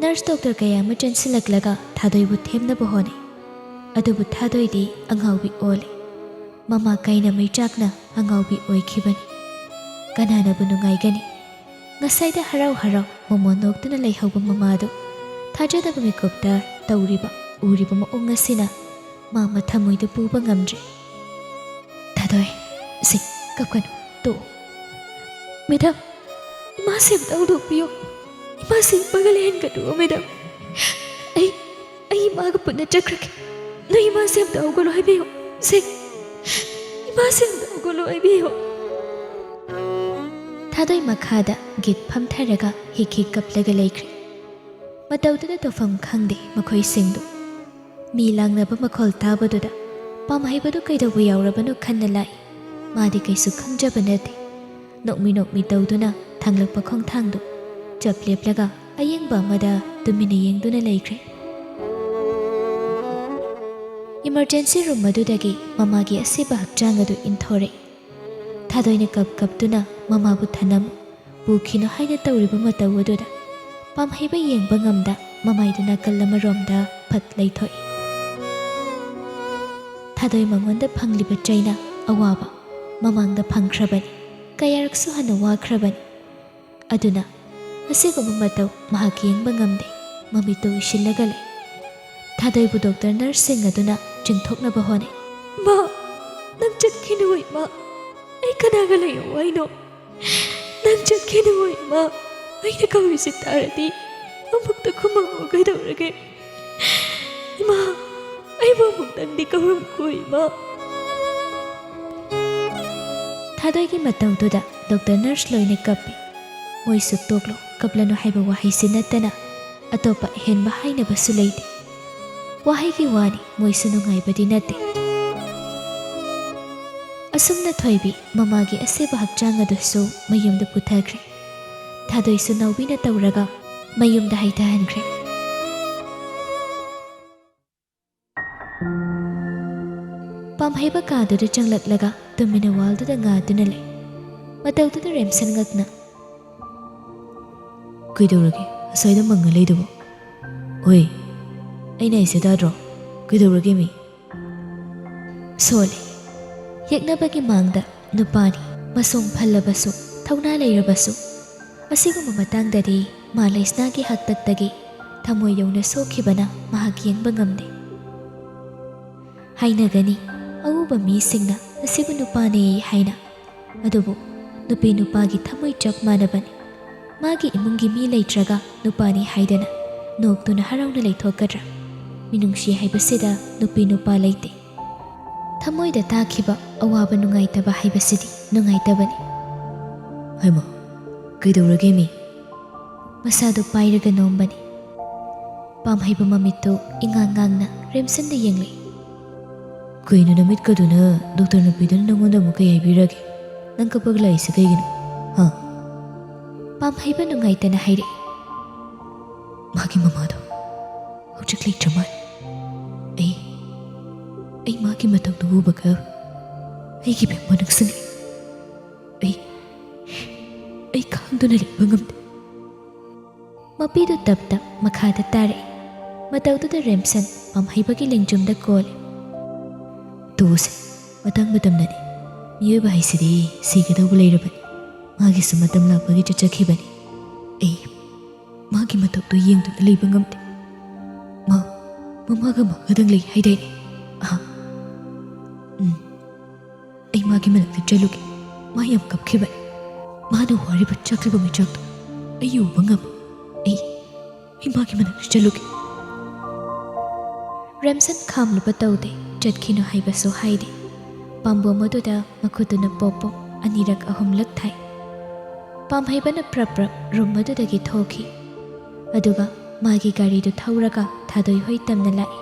ꯅꯔꯁ ꯗꯣꯛꯇꯔ ꯀꯌꯥ ꯑꯃ ꯆꯦꯟꯁꯤꯜꯂꯛꯂꯒ ꯊꯥꯗꯣꯏꯕꯨ ꯊꯦꯝꯅꯕ ꯍꯣꯠꯅꯩ꯫ ꯑꯗꯨꯕꯨ ꯊꯥꯗꯣꯏꯗꯤ ꯑꯉꯥꯎꯕꯤ ꯑꯣꯜꯂꯤ꯫ ꯃꯃꯥ ꯀꯥꯏꯅ ꯃꯩꯆꯥꯛꯅ ꯑꯉꯥꯎꯕꯤ ꯑꯣꯏꯈꯤꯕꯅꯤ꯫ ꯀꯅꯥꯅꯕꯨ ꯅꯨꯡꯉꯥꯏꯒꯅꯤ? ꯉꯁꯥꯏꯗ ꯍꯔꯥꯎ ꯍꯔꯥꯎ ꯃꯣꯃꯣꯟ ꯅꯣꯛꯇꯨꯅ ꯂꯩꯍꯧꯕ ꯃꯃꯥꯗꯨ ꯊꯥꯖꯗꯕ ꯃꯤꯀꯨꯞꯇ ꯇꯧꯔꯤꯕ ꯎꯔꯤꯕ ꯃꯑꯣꯡ ꯑꯁꯤꯅ ꯃꯥ ꯃꯊꯃꯣꯏꯗ ꯄꯨꯕ ꯉꯝꯗ꯭ꯔꯦ꯫ "ꯊꯥꯗꯣꯏ, ꯁꯤ, ꯀꯞꯀꯅꯨ, ꯇꯣꯛꯑꯣ꯫" "ꯃꯦꯗꯥꯝ, ꯏꯃꯥꯁꯦ ꯑꯝꯇ ꯍꯧꯗꯣꯛꯄꯤꯌꯨ꯫ ꯏꯃꯥꯁꯦ ꯍꯤꯞꯄꯒ ꯂꯩꯍꯟꯒꯅꯨ ꯃꯦꯗꯥꯝ꯫ ꯑꯩ, ꯑꯩ ꯏꯃꯥꯒ ꯄꯨꯟꯅ ꯆꯠꯈ꯭ꯔꯒꯦ꯫ ꯅꯣꯏ ꯏꯃꯥꯁꯦ ꯑꯝꯇ ꯍꯧꯒꯠꯂꯣ ꯍꯥꯏꯕꯤꯌꯨ꯫ ꯁꯦ, ꯏꯃꯥꯁꯦ ꯑꯝꯇ ꯍꯧꯒꯠꯂꯣ ꯍꯥꯏꯕꯤꯌꯨ꯫" ꯊꯥꯗꯣꯏ ꯃꯈꯥꯗ ꯒꯤꯠ ꯐꯝꯊꯔꯒ ꯍꯤꯛ ꯍꯤꯛ ꯀꯞꯂꯒ ꯂꯩꯈ꯭ꯔꯦ꯫ ꯃꯇꯧꯗꯨꯗ ꯇꯧꯐꯝ ꯈꯪꯗꯦ ꯃꯈꯣꯏꯁꯤꯡꯗꯨ꯫ ꯃꯤ ꯂꯥꯡꯅꯕ ꯃꯈꯣꯜ ꯇꯥꯕꯗꯨꯗ ꯄꯥꯝꯍꯩꯕꯗꯨ ꯀꯩꯗꯧꯕ ꯌꯥꯎꯔꯕꯅꯣ ꯈꯟꯅ ꯂꯥꯛꯏ꯫ ꯃꯥꯗꯤ ꯀꯩꯁꯨ ꯈꯪꯖꯕ ꯅꯠꯇꯦ꯫ ꯅꯣꯛꯃꯤ ꯅꯣꯛꯃꯤ ꯇꯧꯗꯨꯅ ꯊꯥꯡꯂꯛꯄ ꯈꯣꯡꯊꯥꯡꯗꯨ ꯆꯞ ꯂꯦꯞꯂꯒ ꯑꯌꯦꯡꯕ ꯑꯃꯗ ꯇꯨꯃꯤꯟꯅ ꯌꯦꯡꯗꯨꯅ ꯂꯩꯈ꯭ꯔꯦ꯫ ꯏꯃꯔꯖꯦꯟꯁꯤ ꯔꯨꯝ ꯑꯗꯨꯗꯒꯤ ꯃꯃꯥꯒꯤ ꯑꯁꯤꯕ ꯍꯛꯆꯥꯡ ꯑꯗꯨ ꯏꯟꯊꯣꯔꯛꯏ꯫ ꯊꯥꯗꯣꯏꯅ ꯀꯞ ꯀꯞꯇꯨꯅ ꯃꯃꯥꯕꯨ ꯊꯅꯝ ꯄꯨꯈꯤꯅꯨ ꯍꯥꯏꯅ ꯇꯧꯔꯤꯕ ꯃꯇꯧ ꯑꯗꯨꯗ ꯄꯥꯝꯍꯩꯕ ꯌꯦꯡꯕ ꯉꯝꯗ ꯃꯃꯥꯏꯗꯨ ꯅꯥꯀꯜ ꯑꯃꯔꯣꯝꯗ ꯐꯠ ꯂꯩꯊꯣꯛꯏ꯫ ꯊꯥꯗꯣꯏ ꯃꯉꯣꯟꯗ ꯐꯪꯂꯤꯕ ꯆꯩꯅ ꯑꯋꯥꯕ ꯃꯃꯥꯡꯗ ꯐꯪꯈ꯭ꯔꯕꯅꯤ, ꯀꯌꯥꯔꯛꯁꯨ ꯍꯟꯅ ꯋꯥꯈ꯭ꯔꯕꯅꯤ꯫ ꯑꯗꯨꯅ ꯑꯁꯤꯒꯨꯝꯕ ꯃꯇꯧ ꯃꯍꯥꯛ ꯌꯦꯡꯕ ꯉꯝꯗꯦ꯫ ꯃꯃꯤꯠꯇꯨ ꯎꯏꯁꯤꯜꯂꯒ ꯂꯩ꯫ ꯊꯥꯗꯣꯏꯕꯨ ꯗꯣꯛꯇꯔ ꯅꯔꯁꯁꯤꯡ ꯑꯗꯨꯅ ꯆꯤꯡꯊꯣꯛꯅꯕ ꯍꯣꯠꯅꯩ꯫ "ꯏꯃꯥ, ꯅꯪ ꯆꯠꯈꯤꯅꯨ ꯏꯃꯥ, ꯑꯩ ꯀꯅꯥꯒ ꯂꯩꯌꯣ ꯍꯥꯏꯅꯣ? ꯅꯪ ꯆꯠꯈꯤꯅꯨ ꯏꯃꯥ, ꯑꯩꯅ ꯀꯧꯔꯤꯁꯤ ꯇꯥꯔꯗꯤ ꯑꯃꯨꯛꯇ ꯈꯨꯝꯃꯛꯑꯣ, ꯀꯩꯗꯧꯔꯒꯦ? ꯏꯃꯥ, ꯑꯩꯕꯨ ꯑꯃꯨꯛꯇꯪꯗꯤ ꯀꯧꯔꯝꯈꯣ ꯏꯃꯥ꯫" ꯊꯥꯗꯣꯏꯒꯤ ꯃꯇꯧꯗꯨꯗ ꯗꯣꯛꯇꯔ ꯅꯔꯁ ꯂꯣꯏꯅ ꯀꯞꯄꯤ꯫ ꯃꯣꯏꯁꯨ "ꯇꯣꯛꯂꯣ, ꯀꯞꯂꯅꯨ" ꯍꯥꯏꯕ ꯋꯥꯍꯩꯁꯤ ꯅꯠꯇꯅ ꯑꯇꯣꯞꯄ ꯑꯍꯦꯟꯕ ꯍꯥꯏꯅꯕꯁꯨ ꯂꯩꯇꯦ꯫ ꯋꯥꯍꯩꯒꯤ ꯋꯥꯅꯤ, ꯃꯣꯏꯁꯨ ꯅꯨꯡꯉꯥꯏꯕꯗꯤ ꯅꯠꯇꯦ꯫ ꯑꯁꯨꯝꯅ ꯊꯣꯏꯕꯤ ꯃꯃꯥꯒꯤ ꯑꯁꯤꯕ ꯍꯛꯆꯥꯡ ꯑꯗꯨꯁꯨ ꯃꯌꯨꯝꯗ ꯄꯨꯊꯈ꯭ꯔꯦ꯫ ꯊꯥꯗꯣꯏꯁꯨ ꯅꯥꯎꯕꯤꯅ ꯇꯧꯔꯒ ꯃꯌꯨꯝꯗ ꯍꯩꯊꯍꯟꯈ꯭ꯔꯦ꯫ ꯄꯥꯝꯍꯩꯕ ꯀꯥꯗꯨꯗ ꯆꯪꯂꯛꯂꯒ ꯇꯨꯃꯤꯟꯅ ꯋꯥꯜꯗꯨꯗ ꯉꯥꯗꯨꯅ ꯂꯩ꯫ ꯃꯇꯧꯗꯨꯗ ꯔꯦꯝꯁꯟ ꯉꯛꯅ, "ꯀꯩꯗꯧꯔꯒꯦ? ꯉꯁꯥꯏꯗ ꯃꯪꯉ ꯂꯩꯗꯨꯕꯨ?" "ꯍꯣꯏ, ꯑꯩꯅ ꯍꯥꯏꯁꯦ ꯇꯥꯗ꯭ꯔꯣ? ꯀꯩꯗꯧꯔꯒꯦ ꯃꯤ?" ꯁꯣꯜꯂꯤ꯫ ꯌꯦꯛꯅꯕꯒꯤ ꯃꯥꯡꯗ ꯅꯨꯄꯥꯅꯤ꯫ ꯃꯁꯣꯡ ꯐꯜꯂꯕꯁꯨ, ꯊꯧꯅꯥ ꯂꯩꯔꯕꯁꯨ, ꯑꯁꯤꯒꯨꯝꯕ ꯃꯇꯥꯡꯗꯗꯤ ꯃꯥ ꯂꯩꯁꯅꯥꯒꯤ ꯍꯥꯛꯇꯛꯇꯒꯤ ꯊꯃꯣꯏ ꯌꯧꯅ ꯁꯣꯛꯈꯤꯕꯅ ꯃꯍꯥꯛ ꯌꯦꯡꯕ ꯉꯝꯗꯦ꯫ ꯍꯥꯏꯅꯒꯅꯤ, ꯑꯎꯕ ꯃꯤꯁꯤꯡꯅ ꯑꯁꯤꯕꯨ ꯅꯨꯄꯥꯅꯦ ꯍꯥꯏꯅ꯫ ꯑꯗꯨꯕꯨ ꯅꯨꯄꯤ ꯅꯨꯄꯥꯒꯤ ꯊꯃꯣꯏ ꯆꯞ ꯃꯥꯟꯅꯕꯅꯤ꯫ ꯃꯥꯒꯤ ꯏꯃꯨꯡꯒꯤ ꯃꯤ ꯂꯩꯇ꯭ꯔꯒ ꯅꯨꯄꯥꯅꯤ ꯍꯥꯏꯗꯅ ꯅꯣꯛꯇꯨꯅ ꯍꯔꯥꯎꯅ ꯂꯩꯊꯣꯛꯀꯗ꯭ꯔꯥ? ꯃꯤꯅꯨꯡꯁꯤ ꯍꯥꯏꯕꯁꯤꯗ ꯅꯨꯄꯤ ꯅꯨꯄꯥ ꯂꯩꯇꯦ꯫ ꯊꯃꯣꯏꯗ ꯇꯥꯈꯤꯕ ꯑꯋꯥꯕ ꯅꯨꯡꯉꯥꯏꯇꯕ ꯍꯥꯏꯕꯁꯤꯗꯤ ꯅꯨꯡꯉꯥꯏꯇꯕꯅꯤ꯫ "ꯍꯩꯃꯥ, ꯀꯩꯗꯧꯔꯒꯦ ꯃꯤ?" ꯃꯁꯥꯗꯨ ꯄꯥꯏꯔꯒ ꯅꯣꯝꯕꯅꯤ꯫ ꯄꯥꯝꯍꯩꯕ ꯃꯃꯤꯠꯇꯨ ꯏꯉꯥꯡ ꯉꯥꯡꯅ ꯔꯦꯝꯁꯟꯗ ꯌꯦꯡꯂꯛꯏ꯫ "ꯀꯩꯅꯣ ꯅꯃꯤꯠꯀꯗꯨꯅ? ꯗꯣꯛꯇꯔ ꯅꯨꯄꯤꯗꯨꯅ ꯅꯪꯉꯣꯟꯗ ꯑꯃꯨꯛ ꯀꯩ ꯍꯥꯏꯕꯤꯔꯒꯦ? ꯅꯪ ꯀꯞꯄꯒ ꯂꯥꯛꯏꯁꯦ ꯀꯩꯒꯤꯅꯣ? ꯍꯥ?" ꯄꯥꯝꯍꯩꯕ ꯅꯨꯡꯉꯥꯏꯇꯅ ꯍꯥꯏꯔꯛꯏ꯫ ꯃꯥꯒꯤ ꯃꯃꯥꯗꯣ ꯍꯧꯖꯤꯛ ꯂꯩꯇ꯭ꯔ ꯃꯥꯜꯂꯦ꯫ ꯑꯩ ꯑꯩ ꯃꯥꯒꯤ ꯃꯇꯧꯗꯨ ꯎꯕꯒ ꯑꯩꯒꯤ ꯕꯦꯝꯕꯨ ꯅꯛꯁꯤꯜꯂꯛꯏ꯫ ꯑꯩ ꯑꯩ ꯈꯥꯡꯗꯨꯅ ꯂꯩꯕ ꯉꯝꯗꯦ꯫ ꯃꯄꯤꯗꯨ ꯇꯞ ꯇꯞ ꯃꯈꯥꯗ ꯇꯥꯔꯛꯏ꯫ ꯃꯇꯧꯗꯨꯗ ꯔꯦꯝꯁꯟ ꯄꯥꯝꯍꯩꯕꯒꯤ ꯂꯦꯡꯖꯨꯝꯗ ꯀꯣꯜꯂꯤ꯫ "ꯇꯣꯛꯑꯁꯦ, ꯃꯇꯥꯡ ꯃꯇꯝꯅꯅꯤ꯫ ꯃꯤꯑꯣꯏꯕ ꯍꯥꯏꯁꯤꯗꯤ ꯁꯤꯒꯗꯧꯕ ꯂꯩꯔꯕꯅꯤ꯫ ꯃꯥꯒꯤꯁꯨ ꯃꯇꯝ ꯂꯥꯛꯄꯒꯤ ꯆꯠꯆꯈꯤꯕꯅꯤ꯫ ꯑꯩ ꯃꯥꯒꯤ ꯃꯇꯧꯗꯨ ꯌꯦꯡꯗꯨꯅ ꯂꯩꯕ ꯉꯝꯗꯦ꯫ ꯃꯥ ꯃꯃꯥꯒ ꯃꯥꯒꯗꯪ ꯂꯩ ꯍꯥꯏꯗꯥꯏꯅꯦ? ꯑꯍꯥ꯫ ꯎꯝ꯫ ꯑꯩ ꯃꯥꯒꯤ ꯃꯅꯥꯛꯇ ꯆꯠꯂꯨꯒꯦ꯫ ꯃꯥ ꯌꯥꯝ ꯀꯞꯈꯤꯕꯅꯤ꯫ ꯃꯥꯅ ꯋꯥꯔꯤꯕ ꯆꯥꯛꯂꯤꯕ ꯃꯩꯆꯥꯛꯇꯣ ꯑꯩ ꯎꯕ ꯉꯝꯃꯤ꯫ ꯑꯩ ꯑꯩ ꯃꯥꯒꯤ ꯃꯅꯥꯛꯇ ꯆꯠꯂꯨꯒꯦ꯫" ꯔꯦꯝꯁꯟ ꯈꯥꯝꯂꯨꯕ ꯇꯧꯗꯦ꯫ ꯆꯠꯈꯤꯅꯨ ꯍꯥꯏꯕꯁꯨ ꯍꯥꯏꯗꯦ꯫ ꯄꯥꯝꯕꯣꯝ ꯑꯗꯨꯗ ꯃꯈꯨꯠꯇꯨꯅ ꯄꯣꯞ ꯄꯣꯞ ꯑꯅꯤꯔꯛ ꯑꯍꯨꯝꯂꯛ ꯊꯥꯏ꯫ ꯄꯥꯝꯍꯩꯕꯅ ꯄ꯭ꯔꯞ ꯄ꯭ꯔꯞ ꯔꯨꯝ ꯑꯗꯨꯗꯒꯤ ꯊꯣꯛꯈꯤ꯫ ꯑꯗꯨꯒ ꯃꯥꯒꯤ ꯒꯥꯔꯤꯗꯨ ꯊꯧꯔꯒ ꯊꯥꯗꯣꯏ ꯍꯣꯏ ꯇꯝꯅ ꯂꯥꯛꯏ꯫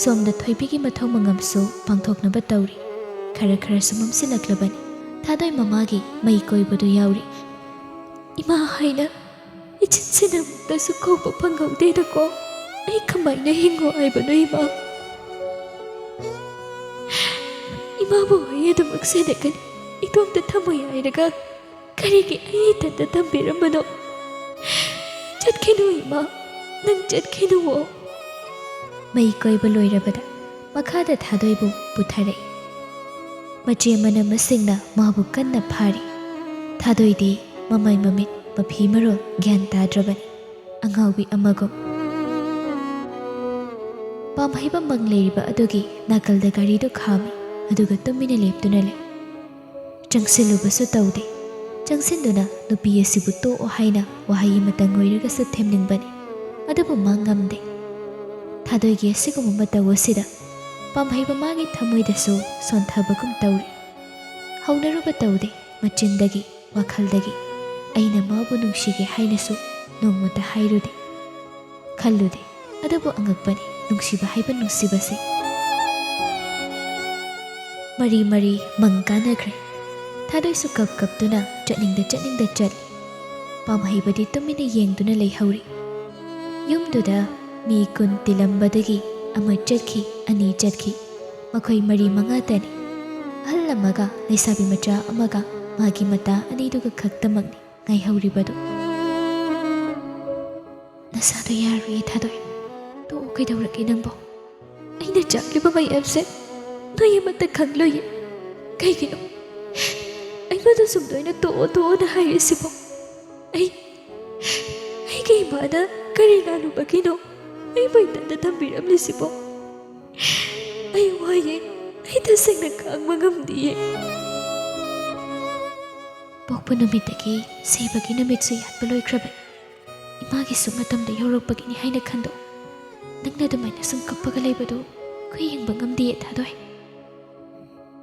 ꯁꯣꯝꯗ ꯊꯣꯏꯕꯤꯒꯤ ꯃꯊꯧ ꯃꯉꯝꯁꯨ ꯄꯥꯡꯊꯣꯛꯅꯕ ꯇꯧꯔꯤ꯫ ꯈꯔ ꯈꯔꯁꯨ ꯃꯝꯁꯤꯜꯂꯛꯂꯕꯅꯤ꯫ ꯊꯥꯗꯣꯏ ꯃꯃꯥꯒꯤ ꯃꯩ ꯀꯣꯏꯕꯗꯨ ꯌꯥꯎꯔꯤ꯫ "ꯏꯃꯥ ꯍꯥꯏꯅ ꯏꯆꯤꯟꯁꯤꯅ ꯑꯃꯨꯛꯇꯁꯨ ꯀꯧꯕ ꯐꯪꯍꯧꯗꯦꯗꯀꯣ꯫ ꯑꯩ ꯀꯃꯥꯏꯅ ꯍꯤꯡꯉꯣ ꯍꯥꯏꯕꯅꯣ, ꯏꯃꯥ? ꯏꯃꯥꯕꯨ ꯑꯩ ꯑꯗꯨꯃꯛ ꯁꯦꯟꯅꯒꯅꯤ꯫ ꯏꯇꯣꯝꯇ ꯊꯝꯃꯣꯏ ꯍꯥꯏꯔꯒ ꯀꯔꯤꯒꯤ ꯑꯩ ꯏꯊꯟꯇ ꯊꯝꯕꯤꯔꯝꯕꯅꯣ? ꯆꯠꯈꯤꯅꯨ, ꯏꯃꯥ, ꯅꯪ ꯆꯠꯈꯤꯅꯨꯋꯣ꯫" ꯃꯩ ꯀꯣꯏꯕ ꯂꯣꯏꯔꯕꯗ ꯃꯈꯥꯗ ꯊꯥꯗꯣꯏꯕꯨ ꯄꯨꯊꯔꯛꯏ꯫ ꯃꯆꯦ ꯃꯅꯝꯃꯁꯤꯡꯅ ꯃꯥꯕꯨ ꯀꯟꯅ ꯐꯥꯔꯤ꯫ ꯊꯥꯗꯣꯏꯗꯤ ꯃꯃꯥꯏ ꯃꯃꯤꯠ ꯃꯐꯤ ꯃꯔꯣꯜ ꯒ꯭ꯌꯥꯟ ꯇꯥꯗ꯭ꯔꯕꯅꯤ, ꯑꯉꯥꯎꯕꯤ ꯑꯃꯒꯨꯝ꯫ ꯄꯥꯝꯍꯩꯕ ꯃꯪ ꯂꯩꯔꯤꯕ ꯑꯗꯨꯒꯤ ꯅꯥꯀꯜꯗ ꯒꯥꯔꯤꯗꯨ ꯈꯥꯝꯃꯤ, ꯑꯗꯨꯒ ꯇꯨꯃꯤꯟꯅ ꯂꯦꯞꯇꯨꯅ ꯂꯩ꯫ ꯆꯪꯁꯤꯜꯂꯨꯕꯁꯨ ꯇꯧꯗꯦ꯫ ꯆꯪꯁꯤꯟꯗꯨꯅ ꯅꯨꯄꯤ ꯑꯁꯤꯕꯨ ꯇꯣꯛꯑꯣ ꯍꯥꯏꯅ ꯋꯥꯍꯩ ꯑꯃꯇꯪ ꯑꯣꯏꯔꯒꯁꯨ ꯊꯦꯝꯅꯤꯡꯕꯅꯤ, ꯑꯗꯨꯕꯨ ꯃꯥ ꯉꯝꯗꯦ꯫ ꯊꯥꯗꯣꯏꯒꯤ ꯑꯁꯤꯒꯨꯝꯕ ꯃꯇꯧ ꯑꯁꯤꯗ ꯄꯥꯝꯍꯩꯕ ꯃꯥꯒꯤ ꯊꯃꯣꯏꯗꯁꯨ ꯁꯣꯟꯊꯕꯒꯨꯝ ꯇꯧꯔꯤ꯫ ꯍꯧꯅꯔꯨꯕ ꯇꯧꯗꯦ꯫ ꯃꯆꯤꯟꯗꯒꯤ, ꯋꯥꯈꯜꯗꯒꯤ ꯑꯩꯅ ꯃꯥꯕꯨ ꯅꯨꯡꯁꯤꯒꯦ ꯍꯥꯏꯅꯁꯨ ꯅꯣꯡꯃꯇ ꯍꯥꯏꯔꯨꯗꯦ, ꯈꯜꯂꯨꯗꯦ꯫ ꯑꯗꯨꯕꯨ ꯑꯉꯛꯄꯅꯤ, ꯅꯨꯡꯁꯤꯕ ꯍꯥꯏꯕ ꯅꯨꯡꯁꯤꯕꯁꯤ꯫ ꯃꯔꯤ ꯃꯔꯤ ꯃꯪ ꯀꯥꯅꯈ꯭ꯔꯦ꯫ ꯊꯥꯗꯣꯏꯁꯨ ꯀꯞ ꯀꯞꯇꯨꯅ ꯆꯠꯅꯤꯡꯗ ꯆꯠꯅꯤꯡꯗ ꯆꯠꯂꯤ꯫ ꯄꯥꯝꯍꯩꯕꯗꯤ ꯇꯨꯃꯤꯟꯅ ꯌꯦꯡꯗꯨꯅ ꯂꯩꯍꯧꯔꯤ꯫ ꯌꯨꯝꯗꯨꯗ ꯃꯤ ꯀꯨꯟ ꯇꯤꯜꯂꯝꯕꯗꯒꯤ ꯑꯃ ꯆꯠꯈꯤ, ꯑꯅꯤ ꯆꯠꯈꯤ꯫ ꯃꯈꯣꯏ ꯃꯔꯤ ꯃꯉꯥꯇꯅꯤ꯫ ꯑꯍꯜ ꯑꯃꯒ ꯂꯩꯁꯥꯕꯤ ꯃꯆꯥ ꯑꯃꯒ ꯃꯥꯒꯤ ꯃꯇꯥ ꯑꯅꯤꯗꯨꯒ ꯈꯛꯇꯃꯛꯅꯤ ꯉꯥꯏꯍꯧꯔꯤꯕꯗꯨ꯫ "ꯅꯁꯥꯗꯣ ꯌꯥꯔꯣꯏꯌꯦ ꯊꯥꯗꯣꯏ꯫ ꯇꯣꯛꯑꯣ, ꯀꯩꯗꯧꯔꯒꯦ ꯅꯪꯕꯣ? ꯑꯩꯅ ꯆꯥꯛꯂꯤꯕ ꯃꯌꯥꯝꯁꯦ ꯅꯣꯏ ꯑꯃꯠꯇ ꯈꯪꯂꯣꯏꯌꯦ꯫ ꯀꯩꯒꯤꯅꯣ ꯑꯩꯉꯣꯟꯗ ꯁꯨꯝ ꯅꯣꯏꯅ ꯇꯣꯛꯑꯣ ꯇꯣꯛꯑꯣꯅ ꯍꯥꯏꯔꯤꯁꯤꯕꯣ? ꯑꯩ, ꯑꯩꯒꯤ ꯏꯃꯥꯅ ꯀꯔꯤ ꯂꯥꯜꯂꯨꯕꯒꯤꯅꯣ ꯑꯩꯕꯨ ꯏꯊꯟꯗ ꯊꯝꯕꯤꯔꯝꯂꯤꯁꯤꯕꯣ? ꯑꯩ ꯋꯥꯏꯌꯦ, ꯑꯩ ꯇꯁꯦꯡꯅ ꯈꯥꯡꯕ ꯉꯝꯗꯤꯌꯦ꯫" ꯄꯣꯛꯄ ꯅꯨꯃꯤꯠꯇꯒꯤ ꯁꯤꯕꯒꯤ ꯅꯨꯃꯤꯠꯁꯨ ꯌꯥꯠꯄ ꯂꯣꯏꯈ꯭ꯔꯕꯅꯤ꯫ ꯏꯃꯥꯒꯤꯁꯨ ꯃꯇꯝꯗ ꯌꯧꯔꯛꯄꯒꯤꯅꯤ ꯍꯥꯏꯅ ꯈꯟꯗꯣꯛ꯫ ꯅꯪꯅ ꯑꯗꯨꯃꯥꯏꯅ ꯁꯨꯝ ꯀꯞꯄꯒ ꯂꯩꯕꯗꯨ ꯑꯩꯈꯣꯏ ꯌꯦꯡꯕ ꯉꯝꯗꯤꯌꯦ ꯊꯥꯗꯣꯏ꯫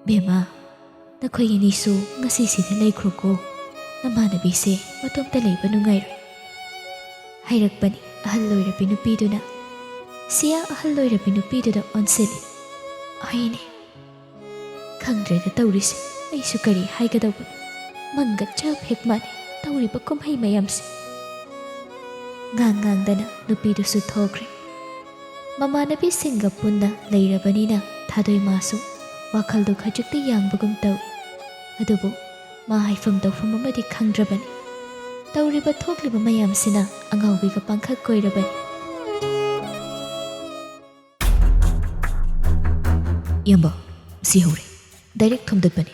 ꯕꯦꯝꯃ, ꯅꯈꯣꯏ ꯑꯅꯤꯁꯨ ꯉꯁꯤꯁꯤꯗ ꯂꯩꯈ꯭ꯔꯣꯀꯣ꯫ ꯅꯃꯥꯟꯅꯕꯤꯁꯦ ꯃꯇꯣꯝꯇ ꯂꯩꯕ ꯅꯨꯡꯉꯥꯏꯔꯣꯏ꯫ ꯍꯥꯏꯔꯛꯄꯅꯤ ꯑꯍꯜ ꯑꯣꯏꯔꯕꯤ ꯅꯨꯄꯤꯗꯨꯅ꯫ ꯁꯤꯌꯥ ꯑꯍꯜ ꯑꯣꯏꯔꯕꯤ ꯅꯨꯄꯤꯗꯨꯗ ꯑꯣꯟꯁꯤꯜꯂꯤ꯫ ꯑꯩꯅꯦ꯫ ꯈꯪꯗ꯭ꯔꯦꯗ ꯇꯧꯔꯤꯁꯦ, ꯑꯩꯁꯨ ꯀꯔꯤ ꯍꯥꯏꯒꯗꯧꯕꯅꯣ꯫ ꯃꯪꯒ ꯆꯞ ꯍꯦꯛ ꯃꯥꯟꯅꯩ ꯇꯧꯔꯤꯕ ꯀꯨꯝꯍꯩ ꯃꯌꯥꯝꯁꯦ꯫ ꯉꯥꯡ ꯉꯥꯡꯗꯅ ꯅꯨꯄꯤꯗꯨꯁꯨ ꯊꯣꯛꯈ꯭ꯔꯦ꯫ ꯃꯃꯥꯟꯅꯕꯤꯁꯤꯡꯒ ꯄꯨꯟꯅ ꯂꯩꯔꯕꯅꯤꯅ ꯊꯥꯗꯣꯏ ꯃꯥꯁꯨ ꯋꯥꯈꯜꯗꯨ ꯈꯖꯤꯛꯇꯤ ꯌꯥꯡꯕꯒꯨꯝ ꯇꯧꯏ꯫ ꯑꯗꯨꯕꯨ ꯃꯥ ꯍꯥꯏꯐꯝ ꯇꯧꯐꯝ ꯑꯃꯗꯤ ꯈꯪꯗ꯭ꯔꯕꯅꯤ꯫ ꯇꯧꯔꯤꯕ ꯊꯣꯛꯂꯤꯕ ꯃꯌꯥꯝꯁꯤꯅ ꯑꯉꯥꯎꯕꯤꯒ ꯄꯥꯡꯈꯛ ꯀꯣꯏꯔꯕꯅꯤ꯫ "ꯏꯌꯥꯝꯕ, ꯁꯤ ꯍꯧꯔꯦ꯫ ꯗꯥꯏꯔꯦꯛ ꯊꯣꯝꯗꯠꯄꯅꯤ꯫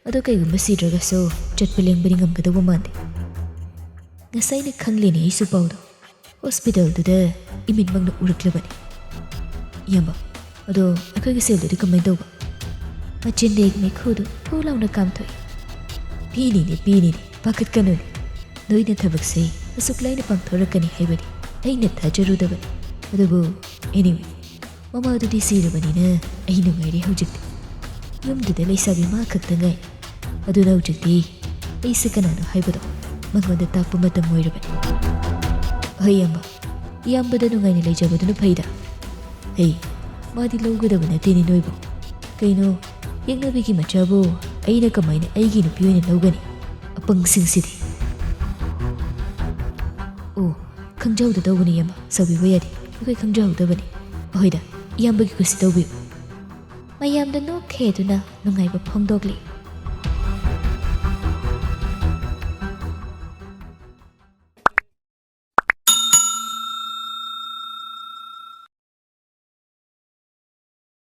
ꯑꯗꯣ ꯀꯩꯒꯨꯝꯕ ꯁꯤꯗ꯭ꯔꯒꯁꯨ ꯆꯠꯄ ꯂꯦꯡꯕꯗꯤ ꯉꯝꯒꯗꯧꯕ ꯃꯥꯟꯗꯦ꯫ ꯉꯁꯥꯏꯅ ꯈꯪꯂꯤꯅꯦ ꯑꯩꯁꯨ ꯄꯥꯎꯗꯣ꯫ ꯍꯣꯁꯄꯤꯇꯥꯜꯗꯨꯗ ꯏꯃꯤꯠꯃꯛꯅ ꯎꯔꯛꯂꯕꯅꯤ꯫" "ꯏꯌꯥꯝꯕ, ꯑꯗꯣ ꯑꯩꯈꯣꯏꯒꯤ ꯁꯦꯜꯗꯨꯗꯤ ꯀꯃꯥꯏꯅ ꯇꯧꯕ?" ꯃꯆꯤꯟꯗꯒꯤ ꯃꯩꯈꯨꯗꯨ ꯊꯨ ꯂꯥꯎꯅ ꯀꯥꯝꯊꯣꯛꯏ꯫ "ꯄꯤꯅꯤꯅꯦ, ꯄꯤꯅꯤꯅꯦ, ꯄꯥꯈꯠꯀꯅꯨꯅꯦ꯫ ꯅꯣꯏꯅ ꯊꯕꯛꯁꯦ ꯑꯁꯨꯛ ꯂꯥꯏꯅ ꯄꯥꯡꯊꯣꯔꯛꯀꯅꯤ ꯍꯥꯏꯕꯗꯤ ꯑꯩꯅ ꯊꯥꯖꯔꯨꯗꯕꯅꯤ꯫ ꯑꯗꯨꯕꯨ anyway, ꯃꯃꯥꯗꯨꯗꯤ ꯁꯤꯔꯕꯅꯤꯅ ꯑꯩ ꯅꯨꯡꯉꯥꯏꯔꯦ ꯍꯧꯖꯤꯛꯇꯤ꯫ ꯌꯨꯝꯗꯨꯗ ꯂꯩꯁꯥꯕꯤ ꯃꯥ ꯈꯛꯇ ꯉꯥꯏ꯫ ꯑꯗꯨꯅ ꯍꯧꯖꯤꯛꯇꯤ ꯑꯩꯁꯦ ꯀꯅꯥꯅꯣ ꯍꯥꯏꯕꯗꯣ ꯃꯉꯣꯟꯗ ꯇꯥꯛꯄ ꯃꯇꯝ ꯑꯣꯏꯔꯕꯅꯤ꯫" "ꯍꯣꯏ ꯏꯌꯥꯝꯕ, ꯏꯌꯥꯝꯕꯗ ꯅꯨꯡꯉꯥꯏꯅ ꯂꯩꯖꯕꯗꯨꯅ ꯐꯩꯗ꯫ ꯍꯩ, ꯃꯥꯗꯤ ꯂꯧꯒꯗꯕ ꯅꯠꯇꯦꯅꯦ ꯅꯣꯏꯕꯨ꯫ ꯀꯩꯅꯣ, ꯌꯦꯛꯅꯕꯤꯒꯤ ꯃꯆꯥꯕꯨ ꯑꯩꯅ ꯀꯃꯥꯏꯅ ꯑꯩꯒꯤ ꯅꯨꯄꯤ ꯑꯣꯏꯅ ꯂꯧꯒꯅꯤ? ꯑꯄꯪꯁꯤꯡꯁꯤꯗꯤ꯫ ꯑꯣ, ꯈꯪꯖꯍꯧꯗꯗꯧꯕꯅꯤ ꯏꯌꯥꯝꯕ, ꯁꯥꯎꯕꯤꯕ ꯌꯥꯗꯦ, ꯑꯩꯈꯣꯏ ꯈꯪꯖꯍꯧꯗꯕꯅꯤ꯫ ꯑꯍꯣꯏꯗ, ꯏꯌꯥꯝꯕꯒꯤ ꯀꯨꯁꯤ ꯇꯧꯕꯤꯌꯨ꯫ ꯃꯌꯥꯝꯗ ꯅꯣꯛꯈꯦꯗꯨꯅ ꯅꯨꯡꯉꯥꯏꯕ ꯐꯣꯡꯗꯣꯛꯂꯤ꯫